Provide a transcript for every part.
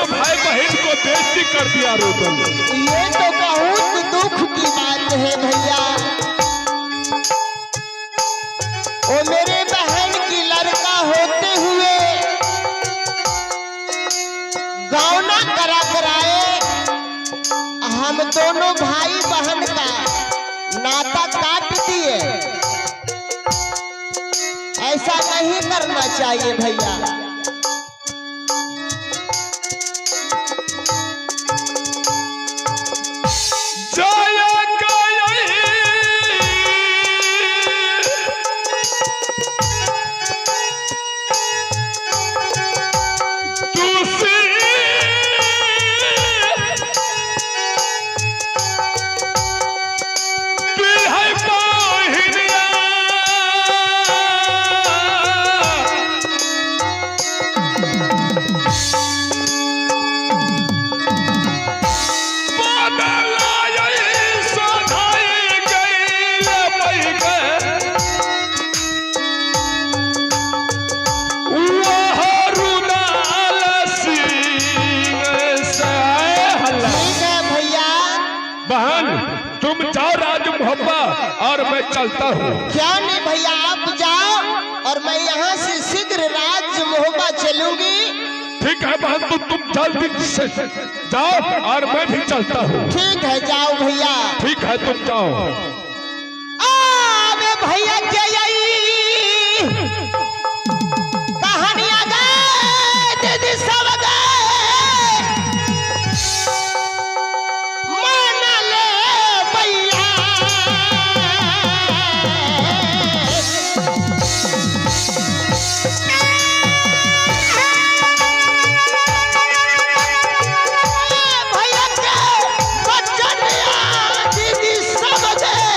दोनों भाई बहन को बेइज्जती कर दिया रुदल। ये तो बहुत दुख की बात है भैया। वो मेरे बहन की लड़का होते हुए गौना करा कराए, हम दोनों भाई बहन का नाता काट दिए। ऐसा नहीं करना चाहिए भैया। जय गई तुसी बिहाई बहिनिया। बदलाय सधाई गईल पैगे। वह रुलाल सिंह से हल्ला। ठीक है भैया। बहन तुम जाओ राज मोहब्बा और मैं चलता हूँ। क्यों नहीं भैया, आप जाओ और मैं यहाँ से शीघ्र राज मोहबा चलूंगी। ठीक है बहन, तो तुम जल्दी से जाओ और मैं भी चलता हूँ। ठीक है, जाओ भैया। ठीक है, तुम जाओ। आवे भैया के आई कहानी आ गए दीदी सब गए मान ले भैया। भैया के बचनिया दीदी सब गए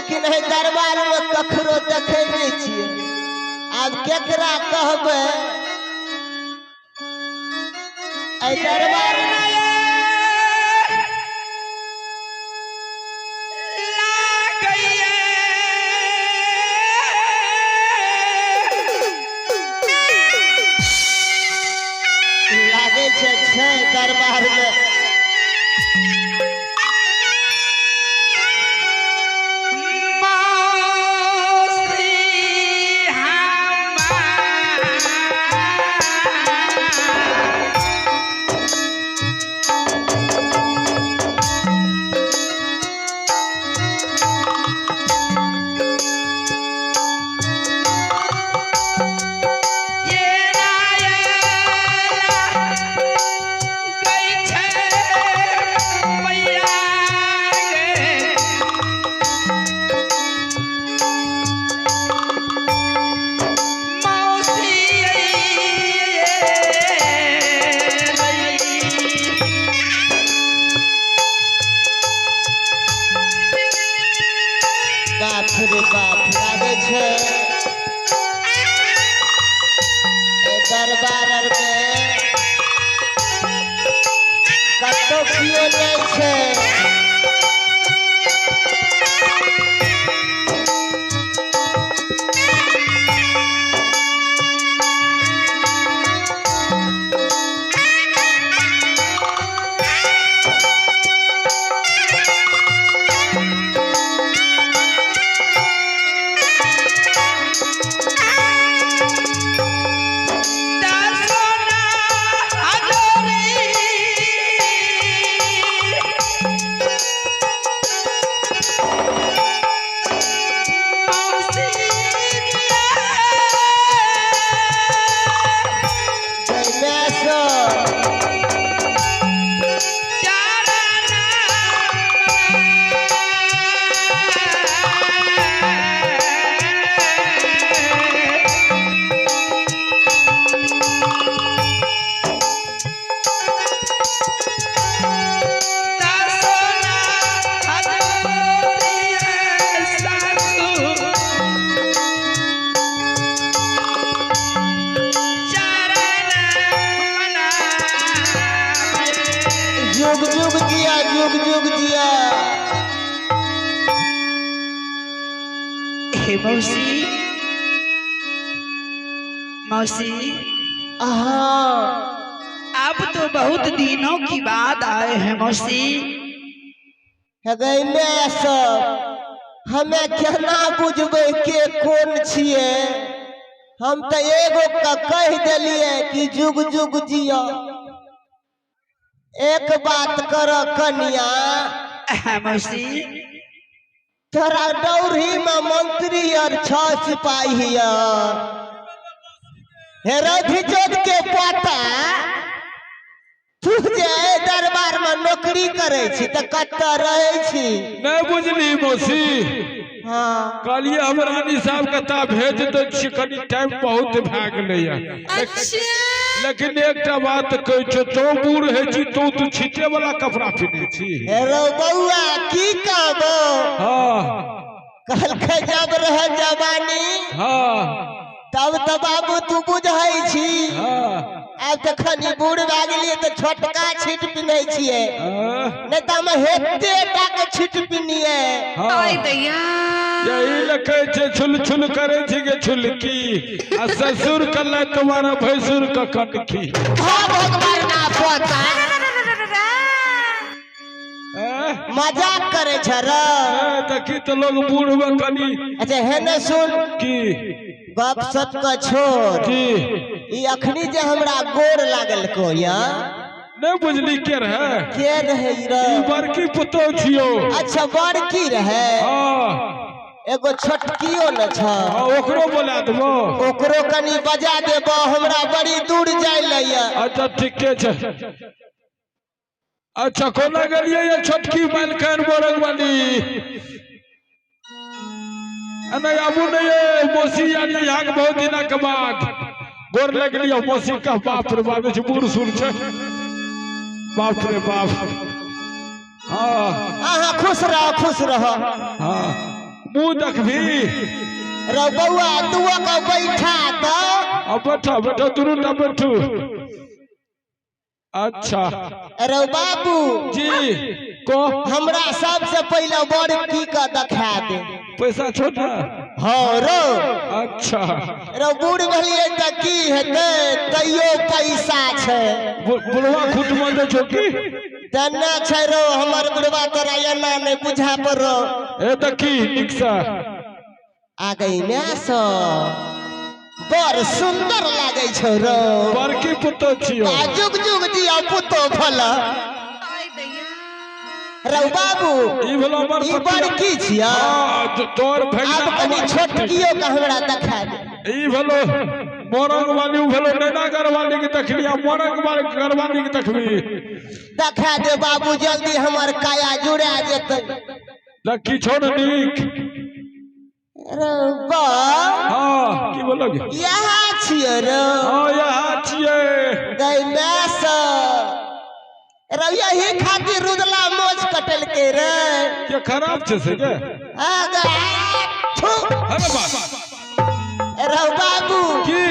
लेकिन एहि दरबार में ककरो देखे नहीं छियै। आब केकरा कहबै एहि दरबार में? लागै छै छै दरबार में। बाप रे बाप, लागै छै ए दरबार आर में कतौ कियो नहि छै। जइमे सब जुग जुग जिया, जुग जुग जिया। हे मौसी, मौसी, हाँ, आप तो बहुत दिनों की बाद आए हैं मौसी। हे मैं सब हमें केना बुझबै के कोन छियै? हम तऽ एगो के कहि देलियै कि जुग जुग जिया। एक बात कर कनिया, हाँ मौसी, तोरा डौरी में मंत्री और 6 सिपाही हे रघुचोद के पोता, तू जे एहि दरबार में नौकरी करै छी तऽ कतऽ रहै छी? नहीं बुझली मौसी? हाँ, कहलिए हम रानी साहब के ता भेज दै छी, कनी टाइम बहुत भए गेलैया। लेकिन एकटा बात कहै छौ, तो बूढ़ होइ छी तो तू छीटे वाला कपड़ा पिन्है छी। हे रौ बौआ, की कहबो? हाँ, कहलकै जब रहे जवानी हाँ, तब तऽ बाबू तू बुझै छी। हाँ, आब तऽ खनी बूढ़ भए गेलियै तऽ छोटका छीट पिन्है छियै, हाँ, नहि तऽ हम हेते टा के छीट पिन्हियै। हाँ। यही लए कहै छै छुल छुल करै छी गे छुलकी, आ ससुर के लए तुम्हारा भैंसुर के कनखी। हा भगवान ना पोता, मजाक करे छ र। देखी तऽ लोग बूढ़ में कनी। अच्छा हेने सुन, की गप सप के छोड़, की ई अखनी जे हमरा गोर लागल को या नहीं बुझली के रहे? के रहे ई र? ई बड़की पुतोह छियौ। अच्छा बड़की रहे? हाँ, एगो छोटकियो न छ। हाँ, ओकरो बोला देबो, ओकरो कनी बजा देबो, हमरा बड़ी दूर जाय लैया। अच्छा ठीके छै। अच्छा कोना गेलियै ये छोटकी मालकान बोरंग वाली? नहीं आबू नहीं ये मौसी आयल यहाँ के बहुत दिना के बाद गोर लगलियै मौसी का। बाप रे बाप, बूढ़ सूढ़ छै, बाप रे बाप। हाँ, अहाँ खुश रहो, खुश रहो। हाँ मुंह देखबी रो बौआ दुआ के बैठा त अब बैठा बैठो दुनू टा बैठू। अच्छा रो बाबू जी को हमरा सबसे पहले बड़की के देखा दे। पैसा छो ना? हाँ रो। अच्छा रो बूढ़ भेलिए त की हेतै तैयो पैसा छै। बुढ़वा खुट में दे छो की? देने छै रो हमर बुढ़वा तोरा एना नहीं बुझा पर रो। ए त की निक से आ गई मैं सो बड़ सुंदर लागे छो रो। बड़की पुतो छियो। आ जुग जुग जियो पुतो भला। रौ बाबू ई भेलो हमर ई बड़की छियो। हां तोर भैया आब कनी छोटकियो के हमरा देखा दे। ई भेलो मोरंग वाली उ भेलो नैनागर वाली के देखली आ मोरंग वाली गरवाली के देखबी। देखा दे बाबू जल्दी हमर काया जुड़ा जेतै। लकी छोड़ नीक। रो बा हां की बोलोगे? यहाँ छियो रो। हां यहाँ छियै। गई मैं स रो यही खातिर रुदला मोच कटल के रे। के खराब छै से के? आ गे थू। अरे बा रो बाबू की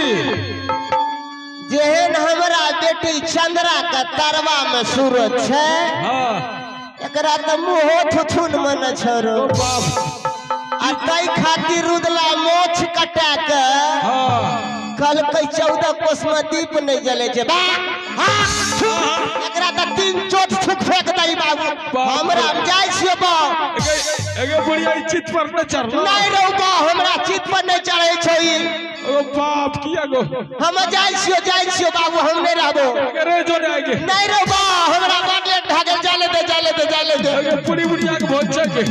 जेहन हमरा बेटी चंद्रा के तरवा में सूरज छै। हां एकरा त मुहो थुथुन में न छो रो। ओ बाप आ तै खातिर रुदला मोछ कटा के हां कहलकै 14 कोस में दीप नहीं जले छै। बा एकरा त 3 चोट थुक फेंक दई बाबू। हमरा जाइ छियो बा। एगे बुढ़िया ई चित पर न चढ़लो। नहीं रो बा हमरा चित पर नहीं चढ़े छै ई। ओ बाप किया गो? हम जाइ छियो बाबू हम नहीं रहबो। अरे जो ने आगे नहीं रो बा हमरा बड़ लेट भागे जाले दे जाले दे जाले दे। एगे पूरी बुढ़िया के भोज छै के।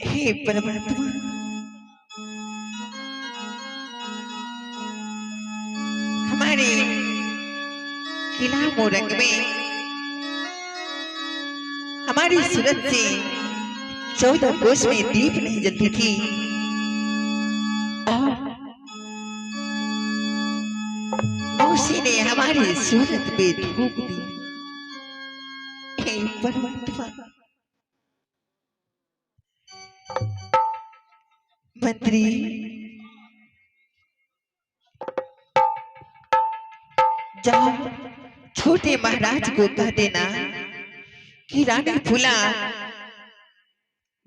हे परमात्मा हमारे किला मोरंग में हमारी सूरत से 14 कोस में दीप नहीं जलती थी। और मौसी ने हमारी सूरत पे थूक दी। हे परमात्मा मंत्री जाओ छोटे महाराज को कह देना कि रानी फूला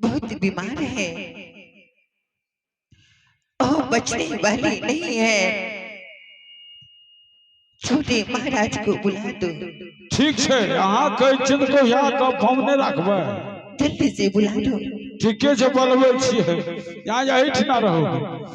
बहुत बीमार है और बचने वाली नहीं है। छोटे महाराज को बुला दो। ठीक है अहाँ कहै छियै तऽ कहिया गप हम नहि राखबै। जल्दी से बुला दो। ठीके छै बोलबै छियै यहाँ एहिठिना रहू मालिक।